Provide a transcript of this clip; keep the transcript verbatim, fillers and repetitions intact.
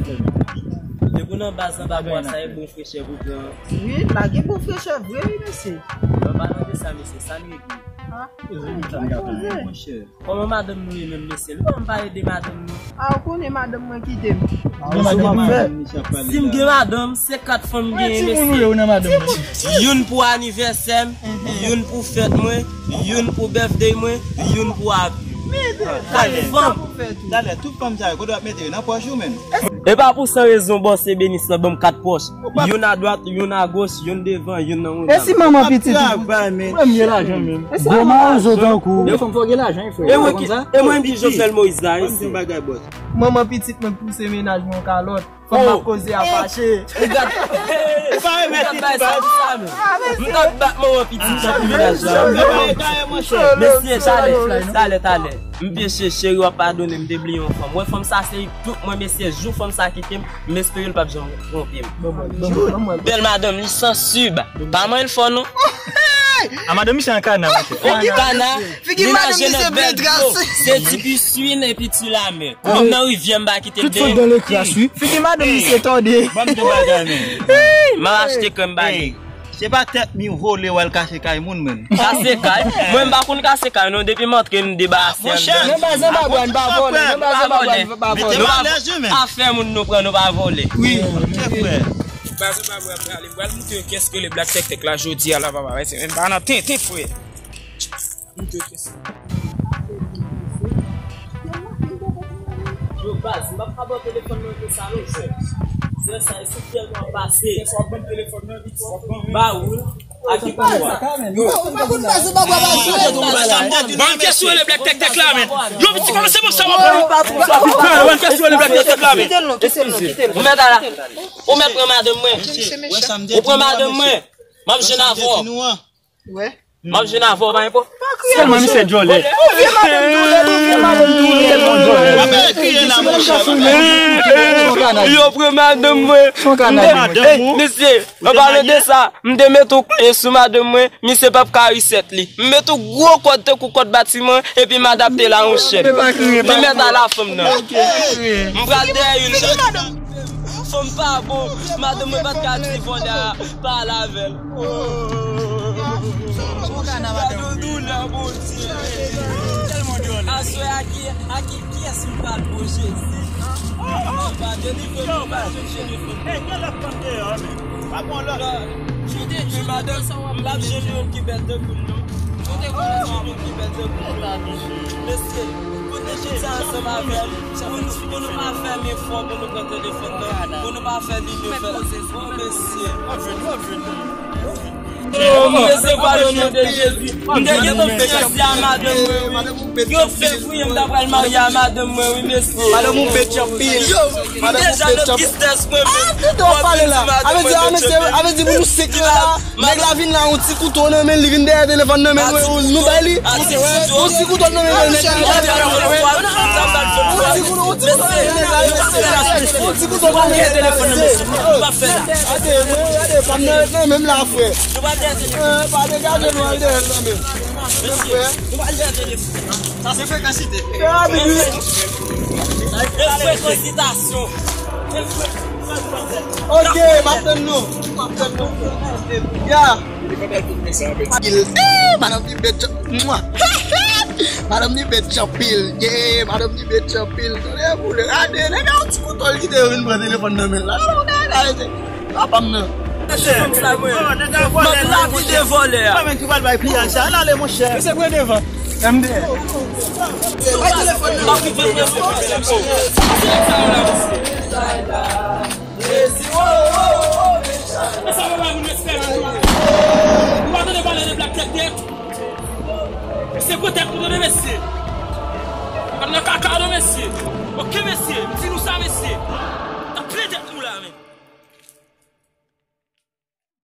Depi w nan baz anba bwa sa, e bon frechè pou pran. Wi, la gen bon frechè vre, wi, mesye. Mwen pa nan de sa, mesye, sa n regle. Ah, monchè. Kòman madanm nou ye menm, mesye? Nou pa m pale de madanm nou. Ah, ou konnen madanm mwen kite m. Si m gen madanm, se kat fanm m genyen, mesye. Youn pou anivèsè m, youn pou fèt mwen, youn pou birthday mwen, youn pou avi. Kat fanm. Talè, tout fanm sa yo, kote w ap mete yo? Nan pòch ou menm? E pa pou san rezon, bòs ebenis lan ban m kat pòch. Youn adwat, youn agoch, youn devan, youn nan woudam. E si manman pitit ou? Premye lajan menm. E si manman pitit ou? Gwo mawozo tankou. Yo fanm fò gen lajan, wi, frè. E mwen ki, e mwen ki Jovenel Moïse la, e si. Manman pitit mwen pouse mennaj mwen yon kalòt. Fanm ap koze a fache. Ou gad, ou gad bay sa, sa menm. M t ap bat manman pitit sa pou mennaj la. Mesye, talè, talè, talè. M peche, cheri, w ap padone m, m te bliye yon fanm. Wè fanm sa se tout mwen, mesye, jou fanm sa kite m, m espere l p ap janm twonpe m. Bèl madanm, li sansib. Pa manyen l fò, non. A madanm misye an kana, monchè. Kana, figi madanm misye bèl dlo. Se ti piswin epi ti lamè. Vin nan rivyè, m pa kite l deyò. Tout fòt dan le kras, wi. Figi madanm misye tòde. Ban m di w bagay, men. M ap achte krèm ba li. Se pa tèt mi vole w al kase kay moun, menm. Kase kay? Mwen, m pa konn kase kay, non. Depi m antre, m debarase anndan. Nan baz anba bwa, n pa vole. Nan baz anba bwa, n pa vole. Afè moun nou pran, nou pa vole. Wi. Baz anba bwa, m prale. M pral montre yo kiyès ki rele Black Tèk Tèk la jodi a la, papa. M pa nan tenten, frè. Yo, baz, m p ap ka ba w telefòn nan konsa non, frè. Sè sa, e sou fyèl nou ap pase. Ba ou, a ki pouvwa? Ban m kiyès ki rele Black Tèk Tèk la, men. Yo, pitit, kòman se bon sa w ap pran? Ban m kiyès ki rele Black Tèk Tèk la, men. Ou mèt ala. Ou mèt pran madanm mwen. Ou pran madanm mwen. M ap jwenn avè w. M ap jwenn avè w, pa enpò. Sèlman misye djòlè. Yo pran madanm mwen. Ey, mesye, an palan de sa, m te met yon kle sou madanm mwen, misye p ap ka risèt li. M met yon gwo kòd tankou kòd batiman, epi m adapte l a yon chèn. Li mèt ala fanm nan. M pral dèyè youn. Fanm pa bon. Madanm mwen pa t ka di vòlè a pa al avè l. Gade yon doulè, Bondye. Aswè a ki, a ki, kiyès m pral pran, Jezi? Papa, delivre m, m pa jwenn telefòn. Chante pi madanm, m p ap jwenn youn ki bèl tankou m, non. M p ap jwenn youn ki bèl tankou m, non. Mesye, kote chita ansanm avè m, pou nou, pou nou pa fèmen fò, pou nou pran telefòn nan, pou nou pa fè li nou fè. O, mesye. Oh, m resevwa l o non de Jezi. M te gentan fè Jezi a madanm mwen, wi. Yo fè fouye m ta pral marye a madanm mwen, wi, mesye. Madanm ou bèt anpil. Yo, m deja nan tristès mwen menm. Sa w ap pale la? Avè di, a, mesye, avè di pou nou sèk yo la, nèg la vin la, yon ti kouto nan men l, li vin dèyè telefòn nan men nou, nou bay li. Yon ti kouto nan men l, nèg la. Yon ti kouto, yon ti kouto nan men l, mesye. Yon ti kouto nan men l, mesye. Gade, gade, pa nan, nan menm la, frè. Eh, pa degaje nou al dèyè l nan men. Mesye, nou pa dèyè telefòn. Sa se frekansite. E frekansite. Ok, m ap tann nou. M ap tann nou. Ya. Eh, madanm ni bèt chan-, mwa. Madanm ni bèt chanpil. Yeah, madanm ni bèt chanpil. Tande boule. Gade, nèg la yon ti kouto l kite yo vin pran telefòn nan men l la. Gade, gade. Papa m nan. Mesye, m sa mwen. M ap lapide vòlè a. Mwen menm ki pral bay piyaj sa. Ann ale, monchè. Mesye, pran devan. M dèyè. Bay telefòn nan. M ap kite mesye. Mesye, oh, oh, oh, mesye. Sa va, moun, respè, man. Ou pa tande pale de Black Tèk Tèk? Se gwo tèt nou tande, mesye. Pa nan kaka, non, mesye. Ok, mesye. M di nou sa, mesye.